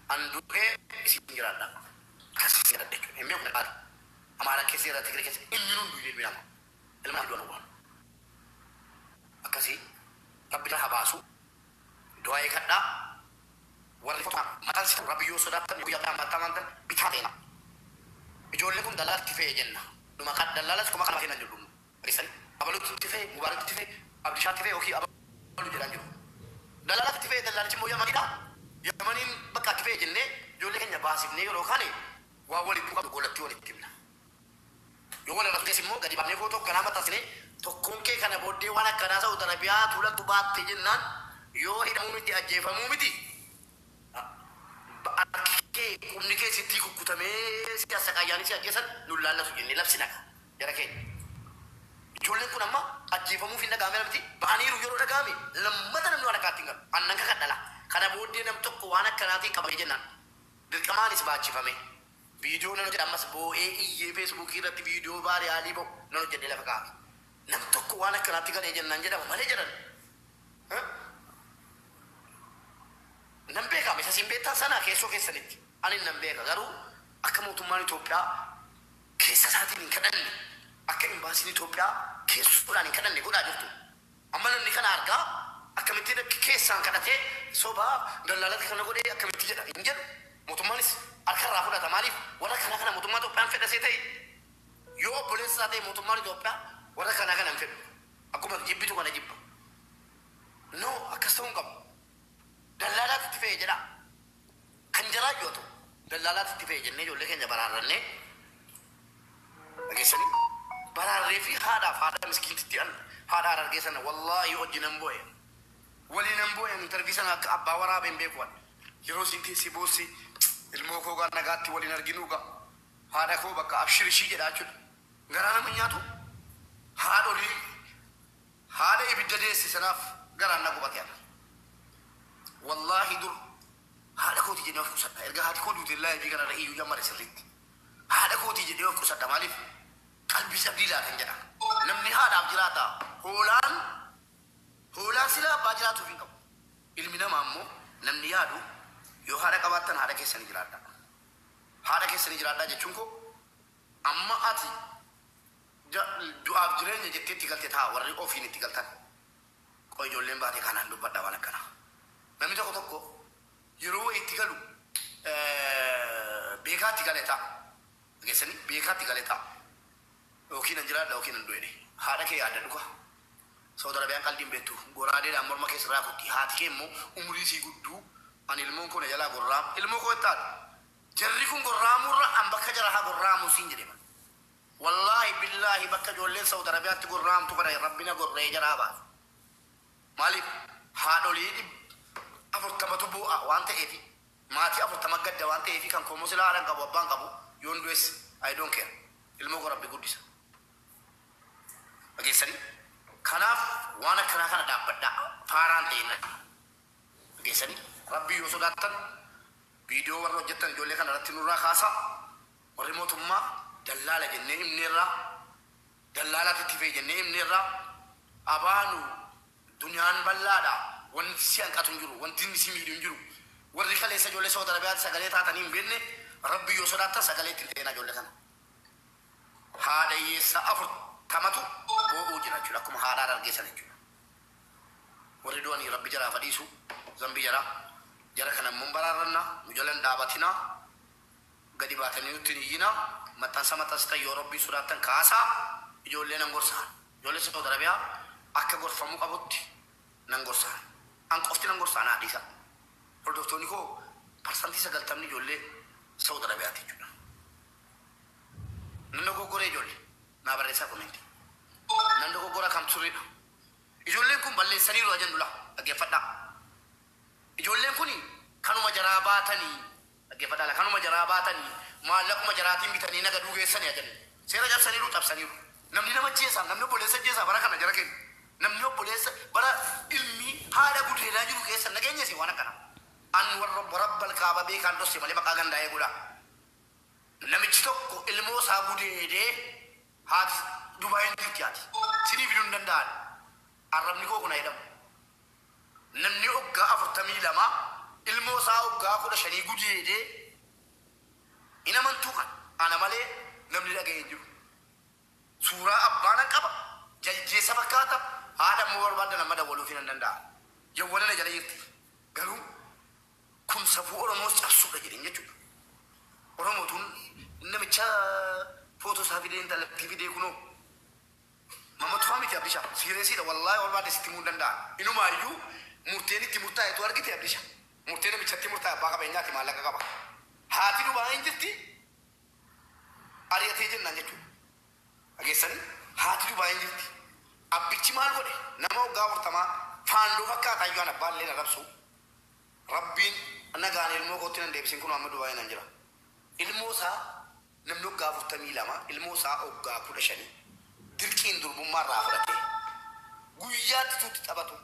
An du'ee isin jiraadha. Akkasii jedha jechuudha. Hin beeku qaali. Amaara keessa jira, Tigree keessa inni nuun du'e ilmi namaa. Ilma du'an waan. Akkasii Rabbi haa baasu. Du'aa eegadhaa. Warri foto maxxansitan Rabbi yoo sodaattan guyyaa qiyyaamaatti amantan bitaa ta'ina. Ijoolleen kun dallaalatti fe'e jenna. Dhuma kan dallaalas kuma kana kennan jedhu. Dhageessanii? Abalutti itti fe'e, Mubaarakitti fe'e, Abdishaatti fe'e yookiin abalu jedhaan jiru. Dallaalatti itti fe'e, dallaalichi immoo Yamaniidha. Yamaniin bakka itti fe'e jennee ijoollee keenya baasifnee yeroo kaane waan walitti qabnu golatti walitti himna. Yoo wal irratti immoo gadi baafnee footoo akkanaa maxxansinee tokkoon kee kana booddee waan akkanaa Saudi Arabiyaa tuulatti baatte jennaan yoo hidhamuu miti ajjeefamuu miti. Harki kee qubni kee sittii kukkutamee si assaqaayyaanii si ajjeesan nun laallatu jennee labsina jara keenya. Ijoolleen kun amma ajjeefamuuf hin dhaga'ame miti ba'aniiru yeroo dhaga'ame lammata namni waan akkaatti hin galu. Annan kakadhala. Kana booddee nam tokko waan akkanaatiin qabame jennaan dirqamaanis baachifame. Viidiyoo nan hojjedha ammas boo'ee iyyee Feesbuukii irratti viidiyoo baariyaalii ba'u nan hojjedhee lafa kaa'ame. Nam tokko waan akkanaatti galee jennaan jedhama malee jedhan. Nan beekama isa siin beektan sana keessoo keessanitti. Ani nan beeka garuu akka mootummaan Itoophiyaa keessa isaatiin hin kadhanne, akka imbaasiin Itoophiyaa keessoodhaan hin kadhanne godhaa jirtu. Amma namni kana argaa akkamittiin akka keessaan kadhatee sobaa dallaalatti kana godhee akkamitti jedha hin jedhu. Mootummaanis harka irraa fudhata. Maaliif warra kana kana mootummaa Itoophiyaan fedhasee ta'e yoo obboleessa isaa ta'e mootummaan Itoophiyaa warra kana kana hin fedhu. Akkuma jibbitu kana jibba. No, akkas ta'uu hin qabu. Dallaalaatti itti fe'e jedha. Kan jaraa yoo ta'u dallaalaatti itti fe'e jennee ijoollee keenya baraarrannee dhageessanii baraarree fi haadhaaf haadha miskiintitti haadha Harargee sana wallaahi hojii nan boo'e. Waliin nan boo'e interview sana akka abbaa waraabeen beeku an. Yeroo isin teessee boossi ilmoo koo gaa nagaatti waliin arginuu gaa haadha koo bakka abshir ishii jedhaa jechuudha. Garaa nama nyaatu haadholii haadha ibidda deesse sanaaf garaan na gubate ana. Wallaahi dur haadha kooti jedhee of qusadha. Erga haati koo duute live kanarra iyyuu jammare sirriitti. Haadha kooti jedhee of qusadha. Maaliif qalbii cabdii laatan jedha. Namni haadhaaf jiraata. Hoolaan hoolaan sila abbaa jiraatuuf hin qabu. Ilmi namaa immoo namni yaadu yoo haadha qabaattan haadha keessanii jiraadha. Haadha keessanii jiraadhaa jechuun koo amma ati du'aaf jireenya jettee itti galte ta'a warri ofiin itti galtan. Qo ijoolleen baatee kanaan dubbadha waan akkana. Namni tokko tokko yeroo wayii itti galu beekaatti gale ta'a. Dhageessanii beekaatti gale ta'a. Yookiin an jiraadha yookiin an du'e. Haadha kee yaadadhu kaa. Saudi Arabiyaan qaldiin beektu goraadeedhaan morma keessa irraa kutti. Haati kee immoo umurii sii gudduu ani ilmoon koo na jalaa gorraam. Ilmoo koo ittaati. Jarri kun gorraamuurra an bakka jara haa gorraamuu siin jedhe. Wallaahi billaahi bakka ijoolleen Saudi Arabiyaatti gorraamtu kana Rabbi na gorree jaraa baasu. Maaliif haadholii 40tu boo'a waan ta'eef maatii 40 gadda waan ta'eef kan koo silaa haadha hin qabu abbaan qabu yoon du'es I don't care. Ilmoo koo Rabbi guddisa. Dhageessanii? Kanaaf waan akkanaa kana dhaabbadhaa. Faaraan ta'in. Dhageessanii? Rabbi yoo sodaattan viidiyoo warra hojjettan ijoollee kana irratti nurraa kaasaa. Warri mootummaa dallaala jennee himneerraa. Dallaalaatti itti fe'e jennee himneerraa. Abaanu duniyaan bal'aadha. Wanti si hanqatu hin jiru. Wanti inni si miidhu hin jiru. Warri kaleessa ijoollee Saudi Arabiyaatti sagalee taatanii hin beekne Rabbi yoo sodaattan sagalee ittiin ta'inaa ijoollee kana. Haadha hiyyeessaa 40tu boo'uu jira jechuudha. Akkuma haadha Harargee sana jechuudha. Warri du'anii Rabbi jaraa fadhiisu zambii jaraa. Jara kana immoo baraarranna nu jala hin dhaabatinaa. Gadi baatanii nutti hin iyyinaa. Maxxansa maxxansitan yoo Rabbii sodaattan kaasaa ijoollee nan gorsaa. Ijoollee Saudi Arabiyaa akka gorfamuu qabutti nan gorsaa. An qofti nan gorsaa naa dhiisa. Hordoftoonni koo 90% ijoollee Saudi Arabiyaati jechuudha. Nan dogoggoree ijoollee naa barreessaa comment. Nan dogoggora kam sirriidha. Ijoolleen kun balleessaniiru ajandu laa dhaggeeffadhaa. Ijoolleen kun kanuma jaraa baatanii dhaggeeffadhaa kanuma jaraa baatanii maallaquma jaraatiin bitanii nagaduu geessanii ajandu. Seera cabsaniiru cabsaniiru. Namni nama ajjeesaa namni obboleessa ajjeesaa bara kana jara keenya. Namni obboleessa bara ilmi haadha gudeedaa jiru keessa nageenya si waan akkana. An warra rabbal kaaba beekaan dhosse malee maqaa gandaa'ee godhaa. Namichi tokko ilmoo isaa gudeedee haati Dubaayin jirti haati. Sinii fiduu hin danda'an. Arrabni koo kun jedhamu. Namni waggaa 42 Ilmoo isaa waggaa 15 gudeedee hin amantuu kan ana malee namni dhaga'ee hin jiru. Suuraa abbaa nan qaba. Jaljeessa fakkaata. Haadha immoo barbaadan amma dawwaluufii nan danda'a. Yawwana na jala jirti. Garuu kun safuu Oromoos cabsuudha jedheen jechuudha. Oromoo tun namicha footoo isaa fidee intalattii fidee kunoo. Mamatu miti Abdisha. Siireesiidha wallaahi barbaade sitti himuu hin danda'a. Inumaayyuu murteen itti murtaa'e tu argite Abdisha. Murtee namichatti murtaa'e abbaa qabeenyaati maallaqa qaba. Haati dubaa hin jirti ari'atee jennaan jechuudha. Dhageessanii haati dubaa hin jirti. Abbichi maal godhe nama waggaa 40 faandoo fakkaataa iyyuu an abbaan illee arrabsu. Rabbiin nagaan ilmoo kootti nan deebisin kun amma dubaa nan jira. Ilmoo isaa namni waggaa 42 ilmoo isaa waggaa 15 dirqiin durbummaa irraa fudhatee guyyaatti tuutti taphatu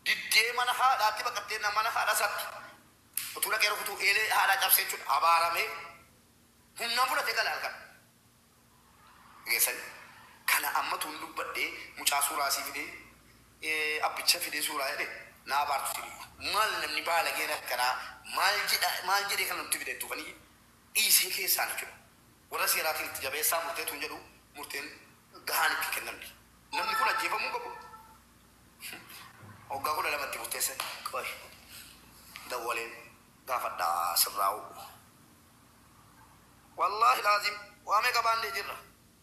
diddee mana haadhaatti baqattee mana haadha isaatti utuu dhaqee rukutuu eelee haadhaa cabsee jechuudha abaaramee humnaan fudhatee gala halkan. Dhageessanii kana amma tuun dubbadhee mucaa suuraa asii fidee abbicha fidee suuraa jedhe naa abaartu siriyyuu maal namni baalageen akkanaa maal jedha maal jedhee kana nutti fide tuufanii dhiisee keessaan jechuudha. Warra seeraatiin itti jabeessaa murtee tuun jedhu murteen gahaan itti kennamti. Namni kun ajjeefamuu qabu. Waggaa 12tti murteessan. Qoy dawwaleen gaafadhaa sirraa'u. Wallaahi laazim waa meeqa baandee jirra.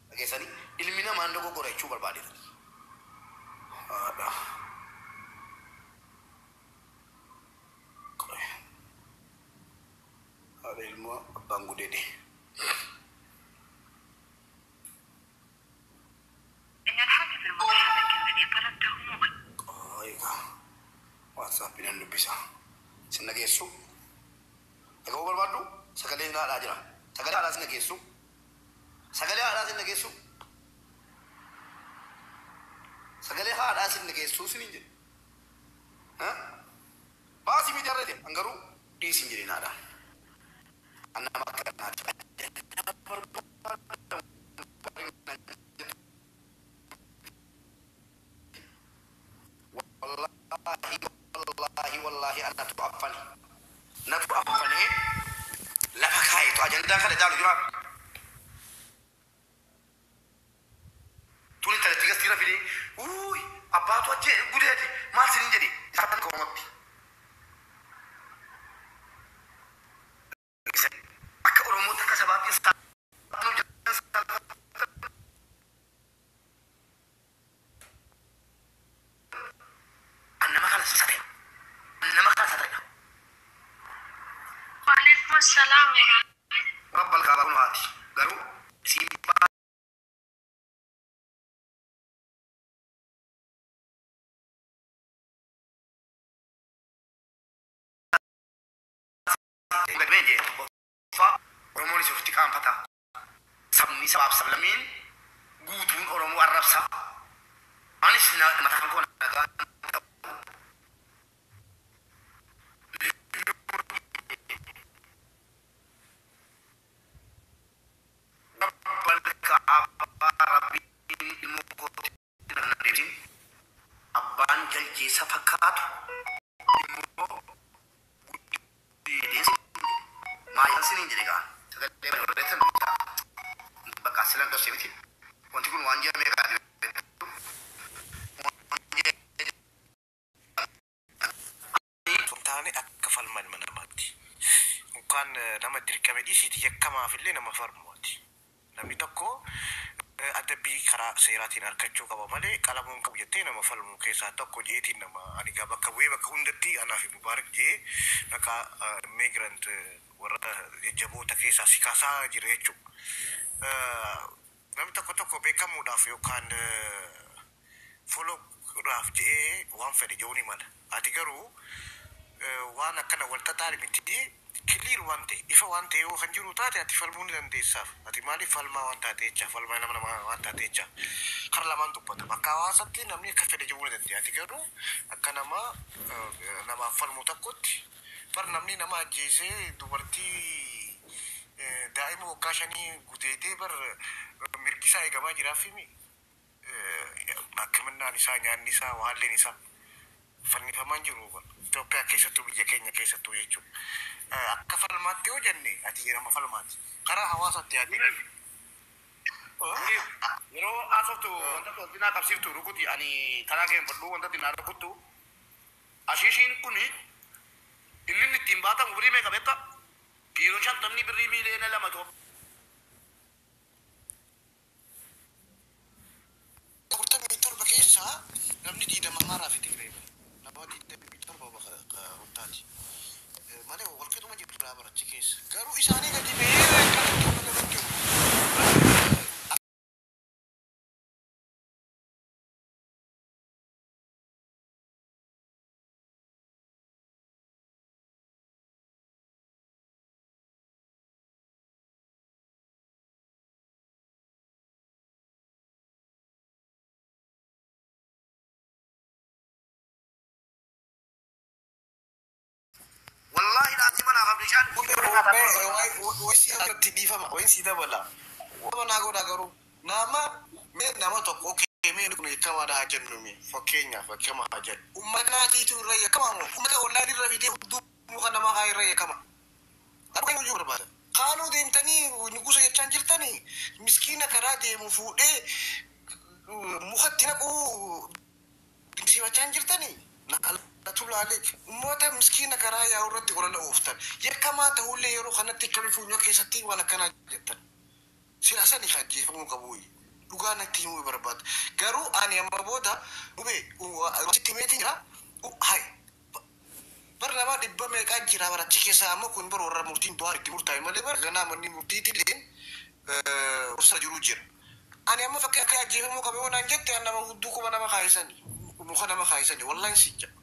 Dhageessanii ilmi namaan dogoggora jechuu barbaadeetan. Haadha. Qoy. Haadha ilmoo abbaan gudeede. إن الهاتف المتحرك الذي طلبته مغلق. Qoy egaa WhatsAppiin nan dubbisa. Sin dhageessu. Dhaga'uu barbaaddu sagalee haadhaa jira. Sagalee haadhaa sin dhageessu. Sagalee haadhaa sin dhageessu. Sagalee haadhaa sin dhageessu sin hin jedhu. Baasii miidiyaa irra deema. Garuu dhiisi hin jedhin haadhaa. An nama akkanaati. Wallaahi wallaahi wallaahi anatu affane. Natu affanee lafa kaayetu ajandaa kana caalu jira. Tun intalatti gastiira fidee uuy abbaatu ajjee gudeeti maal sinin jedhe isaan koomatti. Akka Oromootti akka sabaatti nama kana sasate. Nama kana sasate. وعليكم السلام ورحمة Rabbal kaabaa kun haati. Garuu isiin gadmee jee tokkoffaa Oromoonis ofitti qaanfata. Sabni sabaaf sablammiin guutuun Oromoo arrabsa. Anis mataan koo nagaa ta'u. Rabbal kaabaa rabbiin ilmoo kootti nan deebisin. Abbaan jaljeessa fakkaatu immoo gudeedeen maayaan siniin jedhe gaa. Sagalee barreessan bakka silan dhosse miti. Wanti kun waan ji'a meeqaati? Taane akka falma ilma namaatti. Yookaan nama dirqame dhiisiiti yakkamaaf illee nama falmuuti. Namni tokko adabbii karaa seeraatiin argachuu qaba malee qalamuun qabu jettee nama falmu keessaa tokko jeetiin nama ani gaa bakka bu'ee bakka hundatti anaa fi Mubaarak jee maqaa immigrant warra jajjaboota keessaa si kaasaa jira jechuudha. Namni tokko tokko beekamuudhaaf yookaan follow-dhaaf je'ee waan fedhe jedhuu ni mala. Ati garuu waan akkana wal xaxaa miti clear waan ta'e ifa waan ta'e yoo kan jiru taate ati falmuu ni dandeessaaf. Ati maaliif falmaa waan taate jecha falmaa nama nama waan taate jecha kara lamaan dubbata. Bakka hawaasatti namni akka fedhe jedhuu ni danda'a. Ati garuu akka nama namaaf falmu tokkotti bar namni nama ajjeesee dubartii daa'ima waggaa 5 gudeedee bar mirgi isaa eegamaa jiraaf himi. Akkiminaan isaa nyaanni isaa waalleen isaa fannifamaan jiru. Itoophiyaa keessattuu biyya keenya keessattuu jechuudha. Akka falmaatti yoo jenne ati nama falmaati. Karaa hawaasaatti yaadde. Yeroo haasoftu wanta toltinaa qabsiiftu rukuti ani karaa keen fudhu wanta xinnaa rukuttu. Ashiishiin kun inni inni ittiin baatamu birrii meeqa beektaa? Kiiloo 50 birrii miiliyoona 2 ta'u. 47 keessaa namni 20 Amaaraa fi Tigree bara. Nama 27 bakka hundaati. Malee walqixuma jirra barachi keessa. Garuu isaanii gadi ba'ee akkamitti uummata irratti Wallaahi dhaansi manaa qabdi ishaan. Irratti dhiifama wayin si dabala. Nama naa godha garuu nama mee nama tokko mee kun yakkamaadha haa jennu mee fakkeenyaaf yakkama haa jennu. Uummata naatiitu irra yakkama moo uummata ollaa irra fidee hudduu muka namaa haa irra yakkama. Akka hojii barbaada. Kaanuu deemtanii nugusa jechaan jirtanii miskiina karaa deemu fuudhee mukatti naquu dinqisiifachaa jirtanii. Naqalatu laalee uummata miskiina karaa yaa'u irratti olola ooftan. Yakkamaa ta'ullee yeroo kanatti akkami funyoo keessatti waan akkanaa jettan. Sila sani ajjeefamuu qabu. Dhugaa natti himuu barbaada. Garuu ani amma booda gubee sitti himeetiin jira. Hai. Bar nama dhibba meeqaa jira barachi keessa amma kun bar warra murtiin du'aa itti murtaa'e malee bar ganaa manni murtiitillee gorsa jiru jira. Ani amma fakkii akka ajjeefamuu qabu yoo naan jette nama hudduu quba nama kaayisanii muka nama kaayisanii wallahi sin jedha.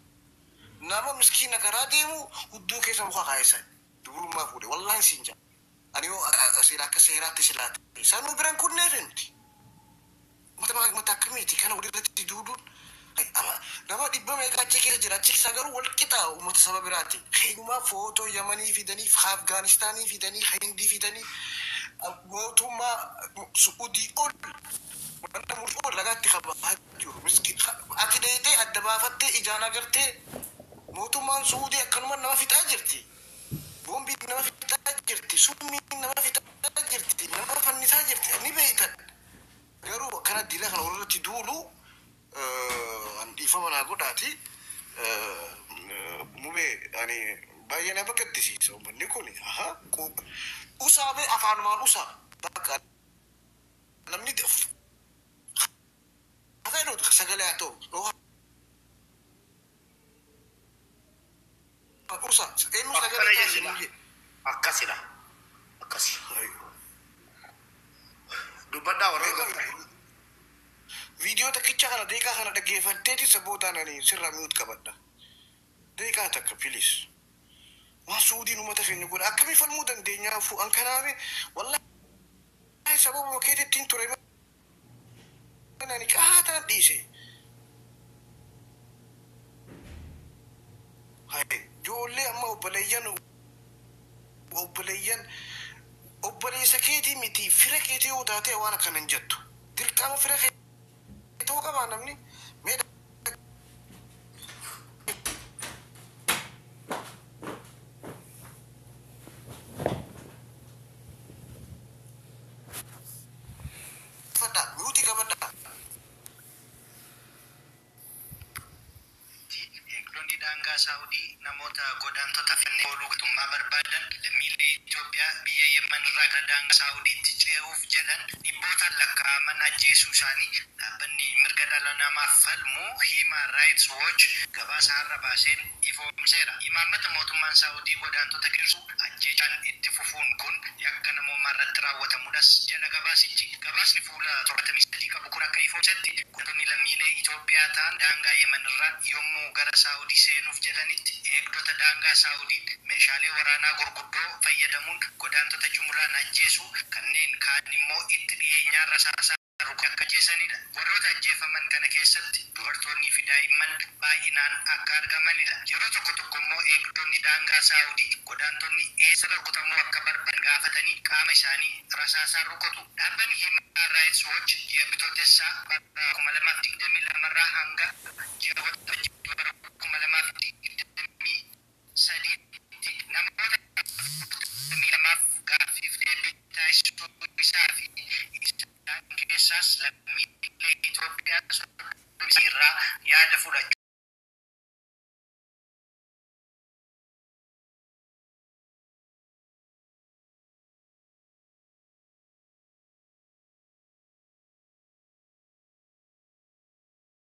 Nama miskiina karaa deemu hudduu keessa muka kaayisan dubrummaa fuudhe wallahi sin jedha. Ani yoo seera akka seeraatti silaate sanuu biran kunneef nuti. Mata akkamiiti kana walirratti duuduun nama dhibba meeqa achi keessa jira achi keessa garuu wal qixa uummata saba biraati. Eenyumaa footoo Yamanii fidanii Afgaanistaanii fidanii Hindii fidanii mootummaa Su'uudii ol wanta murtii ol lagaatti qabaa jiru. Ati dheedhee adda baafattee ijaan agartee mootummaan Su'uudii akkanuma nama fixaa jirti. Boombii nama fixaa jirti. Summii nama fixaa jirti. Nama fannisaa jirti. Ni beektan. Garuu akkana diina kana walirratti duulu an dhiifama naa godhaati. Mubee ani baay'ee nama gaddisiisa uummanni kun. Usaa bee afaanumaan usaa. Bakka namni haa sagalee haa ta'u. Usaa eenyu sagalee taasisu. Akkasidha. Akkasi. Dubbadhaa warra. Viidiyoo takkicha kana deeqaa kana dhaggeeffatteeti sabootaan ani sirraa mute qabadha. Deeqaa takka please. Waan Suudiin uummata keenya godha akkamii falmuu dandeenyaa an kanaame wallahi sababa keetittiin ture ani qaataan dhiise. Ijoollee amma obboleeyyan obboleessa keetii miti fira keetii yoo taate waan akkana hin jettu. Dirqama fira kee ta'uu qabaa namni mee fadhaa mute qabadhaa. Eegdonni daangaa Saawudii namoota godaantota fannee ooluu gatummaa barbaadan lammiilee Itoophiyaa biyya Yemen irraa gara daangaa Saawudiitti ce'uuf jedhan dhibbootaan lakkaa'aman ajjeesuu isaanii dhaabbanni mirga dhala namaaf falmu Human Rights Watch gabaasa har'a baaseen ifoomseera. Imaammata mootummaan Saawudii godaantota girsuu ajjeechaan itti fufuun kun yakka namoomaa irratti raawwatamudhas jedha gabaasichi. Gabaasni fuula 73 qabu kun akka ifoomsetti godaantonni lammiilee Itoophiyaa ta'an daangaa Yemen irraa yommuu gara Saawudii seenuuf jedhanitti eegdota daangaa Saawudiin meeshaalee waraanaa gurguddoo fayyadamuun godaantota jumulaan ajjeesuu kanneen kaan immoo itti dhiyeenyaan rasaasaa akka ajjeesanidha. Warroota ajjeefaman kana keessatti dubartoonnii fi daa'imman baay'inaan akka argamanidha. Yeroo tokko tokko immoo eegdonni daangaa Saawudii godaantonni eessa rukutamuu akka barbaadan gaafatanii qaama isaanii rasaasaan rukutu. Dhaabbanni Human Rights Watch ji'a Bitootessaa bara 2022 irraa hanga ji'a Waxabajjii bara 2020 Yaada fudhachuu.